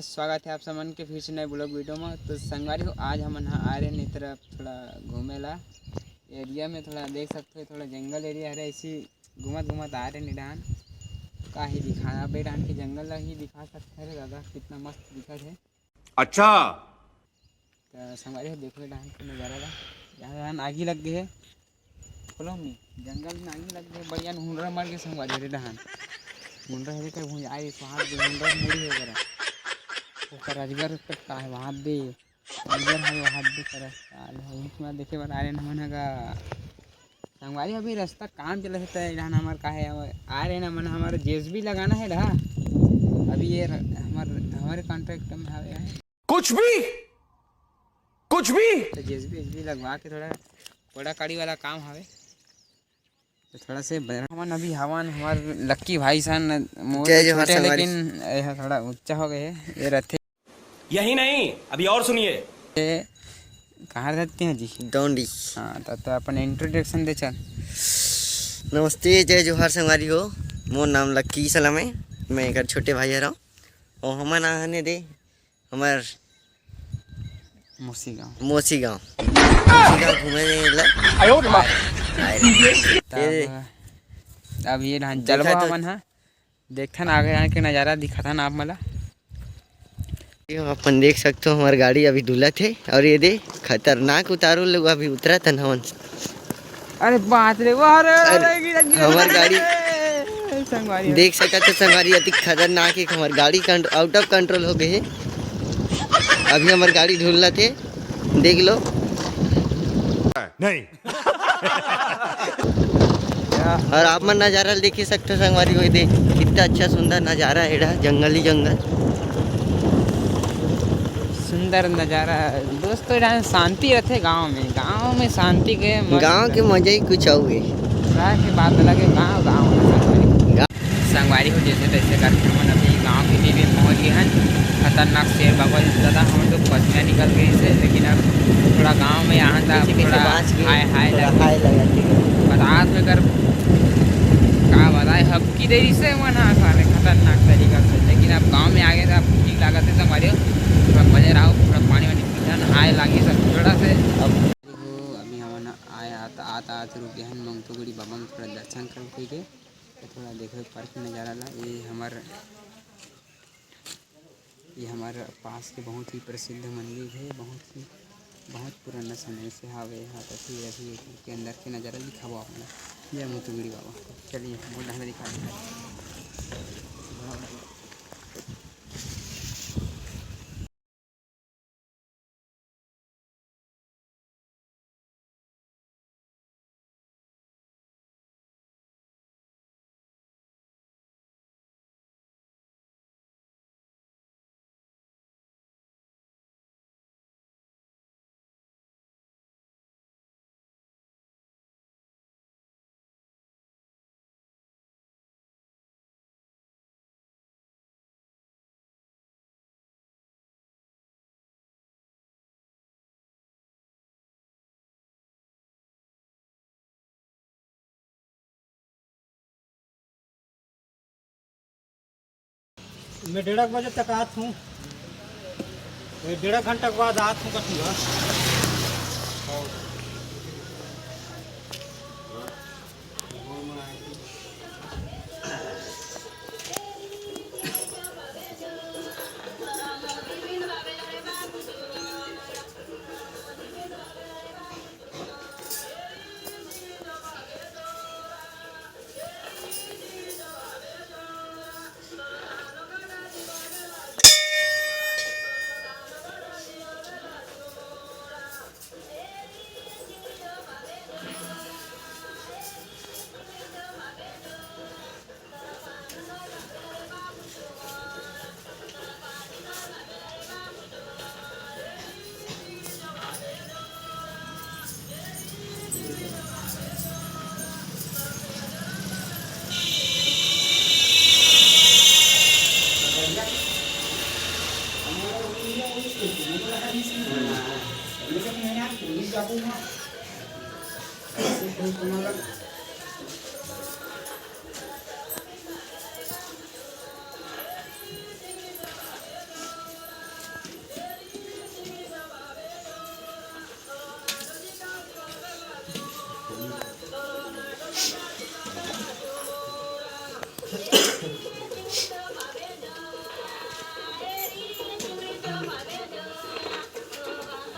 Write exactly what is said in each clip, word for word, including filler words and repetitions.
स्वागत है आप समन के फिर से नए ब्लॉग वीडियो में। तो संगवारी हो, आज हमन ह आ रहे हैं तरफ थोड़ा घूमे ला। एरिया में थोड़ा देख सकते हो, थोड़ा जंगल एरिया हरे, ऐसी घूमत घूमत आ रहे हैं डाहन। का ही दिखाना, अबे डाहन के जंगल ला ही दिखा सकते हैं रे दादा, कितना मस्त दिखत है। अच्छा। तो संगवारी हो, देखो डाहन के नजारा ला, यहाँ डाहन आगी लग गए है। खोलो मी, जंगल में आगी लग गए, बढ़िया हुनरा मर गए संगवारी हो रे डाहन। हुनरा हरे कर भुंज आए, स्वाद दे हुनरा मुड़ी हो करा। ओकर अजगर पे का है, वहाँ दे। अंदर हवे हाथ दे करस, साल है, इसमें देखे बर आर्यन हमन ह गा। संगवारी, अभी रास्ता काम चलत हे, त इलान हमर का है, हमर आर्यन हमन, हमर जेसीबी लगाना है रहा। अभी ये र-, हमर, हमारे कॉन्ट्रैक्ट में हवे है। कुछ भी, कुछ भी। तो जेसीबी, जेसीबी लगवा के थोड़ा कोड़ा काड़ी वाला काम हवे। तो थोड़ा से बर-, हमन अभी हवन, हमार लक्की भाई सन, मोर जय से जोहार छोटे हैं, संगवारी। लेकिन ये ह थोड़ा ऊंचा हो गए है, ये रथे। यही नहीं, अभी और सुनिए। ये कहाँ रहते हैं जी? डोंडी। हाँ, तो, तो अपन इंट्रोडक्शन दे चल। नमस्ते, जय जोहार संगवारी हो। मोर नाम लक्की सलाम है, मैं एकर छोटे भाई हरव। और हमन आहने दे हमर मोसी गाँव। मोसी गाँव। मोसी गाँव घूमे ला। आयो रे माँ। आए रे। तब, ये तब ये धान देखा चलबो तो हमन हा। देखथन आगे जान के नजारा दिखाथन आप मला। ये अपन देख सकते हो, हमार गाड़ी अभी धुलत है और ये दे खतरनाक उतारू लोग अभी उतरत हन हमन। अरे बात रे, वाह रे, अरे, अरे, गिरा, गिरा, हमार गिरा, गाड़ी अरे, संगवारी हो। देख सकत हो संगवारी, अति खतरनाक है, हमार गाड़ी कंट-, आउट ऑफ कंट्रोल हो गए है। अभी हमार गाड़ी ढुलत है, देख लो। नहीं। और आप मन नजारा देख ही सकते हो संगवारी हो, दे कितना अच्छा सुंदर नजारा है एड़ा, जंगल ही जंगल। सुंदर नजारा दोस्तों, एड़ा शांति रहते गांव में, गांव में शांति के मजा गांव के मजा ही कुछ और है। रह के बात अलग है, गांव, गांव है संगवारी। संगवारी हो, जैसे तैसे करके हमन अभी गांव के बीच में पहुंच गए हैं। खतरनाक शेर बाबा दादा, हमन तो पसीना निकल गए से, लेकिन अब थोड़ा गांव में यहाँ था, पीछे, पीछे थोड़ा बांच के हाय, हाय थोड़ा लगे। हाय लगा के। बता तो कर का बताए, हबकी दे से मन हा सारे खतरनाक तरीका से, लेकिन अब गांव में आ गए तो अब ठीक लागत है संगवारी हो। थोड़ा बने रहो, थोड़ा पानी वानी पीना, नहाए लागे सब थोड़ा से। अब हो, अभी हमन आए आत, आत, आत रुके हैं मंगतुगड़ी बाबा में थोड़ा दर्शन करके। तो थोड़ा देखो पार्क नज़ारा ला। ये हमार, ये हमार पास के बहुत ही प्रसिद्ध मंदिर है, बहुत ही, बहुत पुराना समय से हावे यहाँ तक ही। अभी के अंदर के नज़ारा दिखावा अपना। जय मुतुगड़ी बाबा। चलिए, मोर डहर दिखा, दिखा। मैं डेढ़ बजे तक आत हूँ, मैं डेढ़ घंटा के बाद आत हूँ कथूँगा।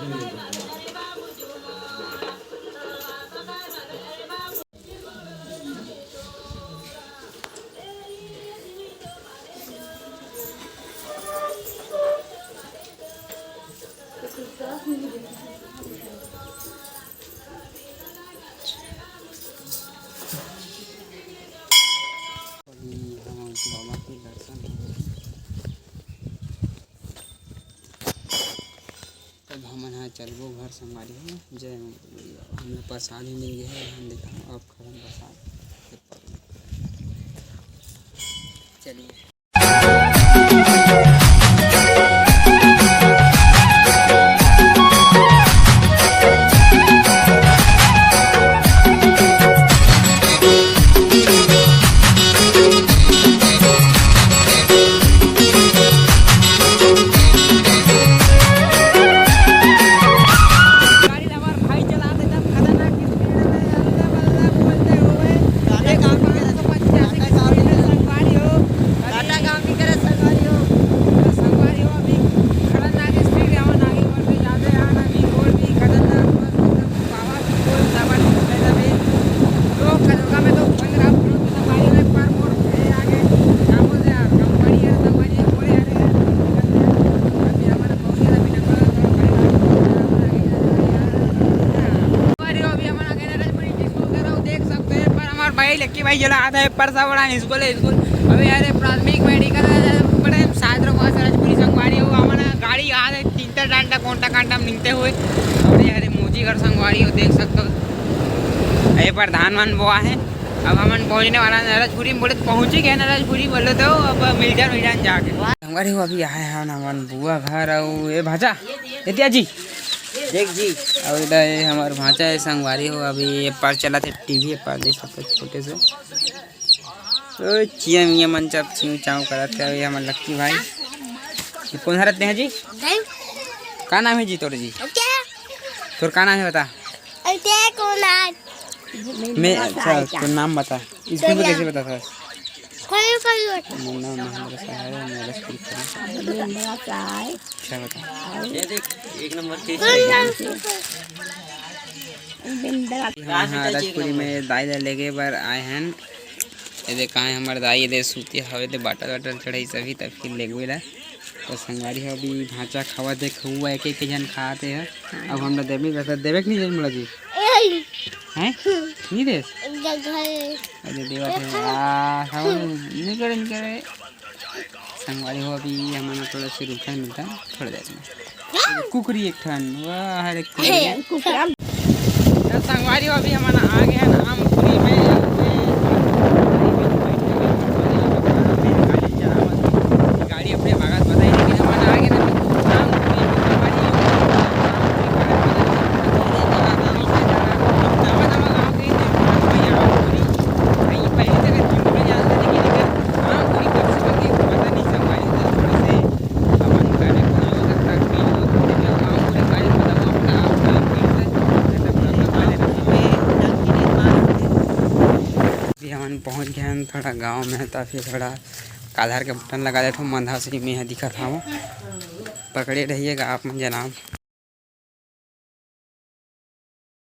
अभी हम बाबा के दर्शन, तब हमन ह चलबो घर संगवारी हो। जय माता दी। हमला प्रसाद भी मिल गया है, हम देखा अब खरम प्रसाद। चलिए। गाड़ी हमार भाई चलात हे, एकदम खतरनाक स्पीड में, अल्लाह बल्ला बोलते हुए। टाटा काम नहीं करे, संगवारी हो। टाटा काम नहीं करे, संगवारी हो। संगवारी हो, अभी खतरनाक स्पीड में हमन आगे बढ़ते जाते हैं, अभी रोड भी खतरनाक, बस एकदम बाबा की कोई डबल नहीं है अभी। लोग का धोखा में तो पंद्रह करोड़ की संगवारी में पर मोड़ पे आगे, क्या बोलते हैं यार, कंपनी है, संगवारी है, बड़े आ रहे हैं। अभी हमारा अरे, अभी हमन आ गए नरजपुरी स्कूल करा, देख सकते हैं, पर हमार भाई लक्की भाई चला आता है, पर सब बड़ा स्कूल है, स्कूल। अभी यार, प्राथमिक मेडिकल है, बड़े सात रो पास नरजपुरी संगवारी हो, हमन गाड़ी आ रहे, तीन चार डंडा, कोंटा कांटा में निकलते हुए। अभी यार, मोची घर संगवारी हो, देख सकते हो, ये पर धान वान बोआ है। अब हमन पहुंचने वाला नरजपुरी में, बोले पहुंचे गए नरजपुरी, बोले तो अब मिल जान, मिल जान जाके। संगवारी हो, अभी आए हैं हमन बुआ घर, अउ ए भांचा, ए तिया जी, देख जी, अउ इधर ये हमर भांचा है संगवारी हो, अभी ये पार चला थे टीवी, ये पार देख सकते हो छोटे से। ओ चिया मिया मन चप चिव चाव करत है, अभी हमर लक्की भाई। ये कौन हरत हैं जी? का नाम है जी तोर जी? तोर का नाम है बता? अरे, ते कौन आज? मैं, अच्छा, तो नाम बता। स्कूल में कैसे बता था? कोई, कोई बता। मुन्ना महेंद्र सहाय, नरजपुरी। बिंद्रा सहाय। अच्छा, बता। ये देख, एक नंबर के। कोई नाम से। बिंद्रा। हाँ, नरजपुरी में दाई ला लेगे बर आए हैं। ये देख, कहाँ है हमारे दाई? ये दे सूती हवे, दे बाटल वाटल चढ़ाई सभी, तब फिर लेगवे ला। तो संगवारी हो, अभी भांचा खावत हे, खउआ एक एक झन खात हे। अब हमला देबे करता, देबे कि नहीं देबे मोला जी? हैं? नहीं देस? अरे देवत हे, आ, खाओ, नहीं करे, नहीं करे। संगवारी हो, अभी हमन थोड़ा सा रुकन मिलता, थोड़ा देर में। कुकरी एक ठन, वाह रे कुकरी। कुकरा। त संगवारी हो, अभी हमन आ गए हैं आमपुरी में। गाड़ी अपने भागत बताई, लेकिन हमन आ गए ना आमपुरी में। पहले तक पता नहीं, संगवारी हो, थोड़े से अपन करे बनाओ, तब तक भी हो, तो गाँव पूरे गाड़ी में बताओ, अपना, अपना फिर से, मतलब, अपना वाले रास्ते में। अभी हमन पहुँच गए हैं थोड़ा गाँव में, तो फिर थोड़ा कालर के बटन लगा देथों, मंधा से मैं दिखत हवं, पकड़े रहिएगा आप मन जनाब।